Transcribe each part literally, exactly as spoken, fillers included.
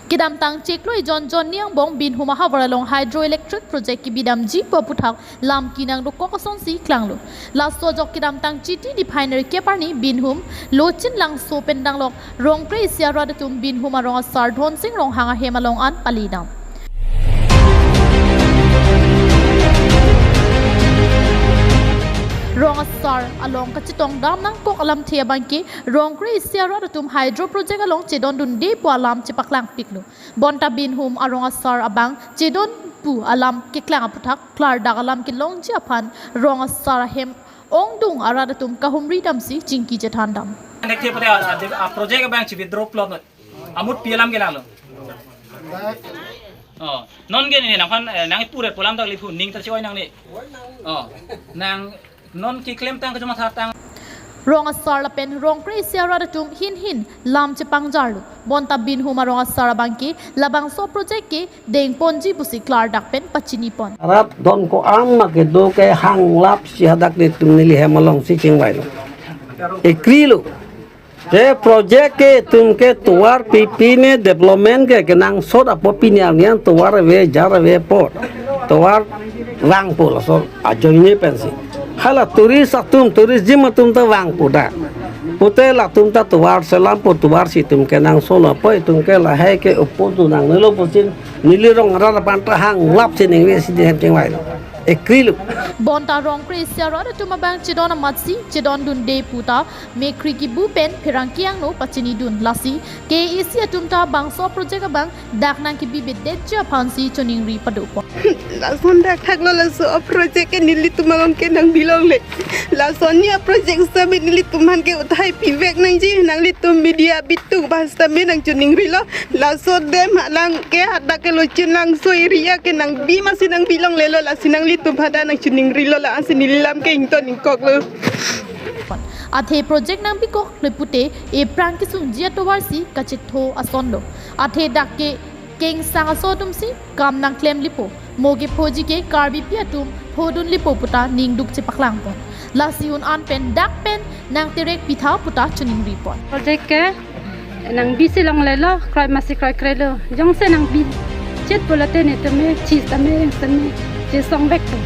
Kedamtang chiklo ejon Johnny Angbong Binhum ahavar along hydroelectric project kebidamji pu aputhak lam kenangdokok asonsi klanglo. Laso ajok kedamtang Chiti Niphai nerkep arni Binhum Lochinlangso pen danglok Rongkre isi arat atum Binhum arong asar Dhonsing Ronghang ahem along an palidam. Rong asar along kachetongdam nangkok alamthe abangke Rongkre isi arat atum hydro project along chedondunde pu alam chepaklangpiklo. Bonta Binhum arong asar abang chedon pu alam keklang aputhak klardak alam kelongji aphan rong asar ahem ongdung arat atum kahumri damsi chingki chethandam. Nek ke pada a, a project abang chi withdraw plot noi. Amut pi alam ke lalo. Oh, non ke ni nangphan, eh, nang pure polam dak liphu ning ta chi oi nangne. Oh, nang non keklem tang kejuma tha tang. Rong asar lapen Rongkre isi arat atum hin hin lam chepangjarlo. Bonta Binhum arong asar abangke labangso project kedengponji pusi klardak pen pachinipon. Arat don ko-an ma kedo ke hanglapsi hadak netum neli hem alongsi chingvailo. Ekrilo. Te project ke itum ke tovar pipi ne development ke kenangsot apot pini arni an tovar ave, jar ave apot. Tovar vangpo laso ajoine pensi. Hala tourist atum, tourism atum ta vangpo dak. Pute latum ta tovar selampo, tovar si itum kenangsot apot itum ke lahai ke opor tu nangnelo pusi neli rong arat aphan ta hanglapsi ningve si di hem chingvailo. Ekrilo. Bonta Rongkre isi arat atum abang chedon amatsi chedondunde pu ta mekri kibu pen pherangke angno pachinidun, lasi K A A C atum ta bangso project abang dak nangkebi bedetji aphansi choningri padopon. Lason dak thaklo, laso project ke nelitum along ke nangbilongle. Lason ni a project sitame nelitum aphan ke uthai pivek nangji, nanglitum media bitung aphan sitame nangchoningrilo. Laso dam alang ke hadak ke Lochinlangso area ke nangbi masi nangbilonglelo, lasi nanglitum aphan ta nangchoningrilo, la-ansi neli lam ke ington ingkoklo. Athe project nangbikoklo pute ephrang kesungji atovarsi kachetho asonlo. Athe dak ke kengsang aso atumsi kam nangklemlepo. Mo kephoji ke Karbipi atum phodunlepo puta ningduk chepaklangpon. Lasi un-an pen dak pen nangterek pitha puta choningripon. Project ke nangbi si longlelo, kroi masi kroikrelo. Jongsi nangbi chet pulote netum me chis tame sitame chesongvekpo.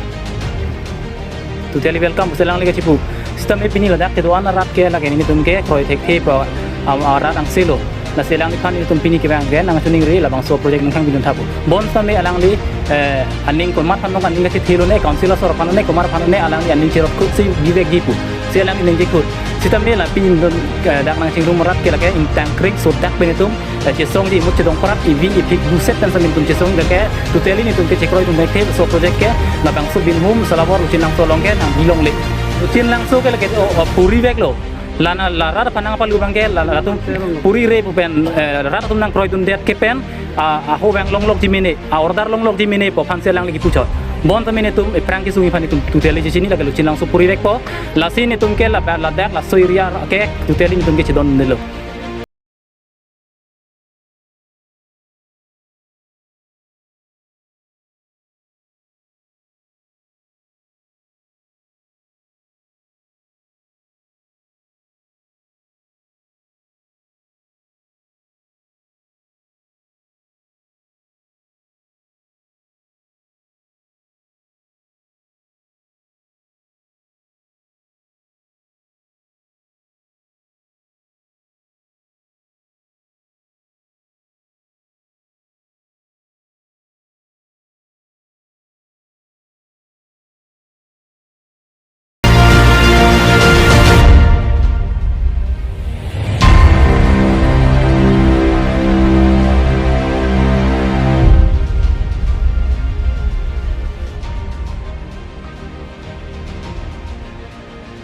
Totally welcome pusi alangli kachipu. Sitame pini ladak kedo-an arat ke lake netum ke kroi thekthe pu, am, arat angselo. Lasi alangliphan netum pini kevang ke nangchoningri labangso project nangkangbidunthapo. Bonsitame alangli, eh, aning komat aphan nong aning kachethelo ne, council asor aphan ne, komat aphan ne, alangli aning cherot khut si bivekji pu. Si alangli ningje khut. Sitame la pini don, eh, dak nangchingrum arat ke lake ingtang krekso dak pen netum, eh, chesongji imut chedong parat ivi ipik buset pen sitame netum chesong dak ke totally netum ke chekroidun thekthe laso project ke labangso Binhum Salabor Lochinlangso along ke nangbilongle. Lochinlangso ke lake o, o, puriveklo. Lana la rat aphan nangpalu abangke la, latum purire pu pen, eh, rat atum nangkroidundet ke pen, a, aho vang longlokji mene, a order longlokji mene pu aphansi alangli kipuchot. Bonsitame netum ephrang kesung aphan netum totally chechini lake Lochinlangso purivekpo. Lasi netum ke la, ladak laso area ke totally netum ke chedondelo.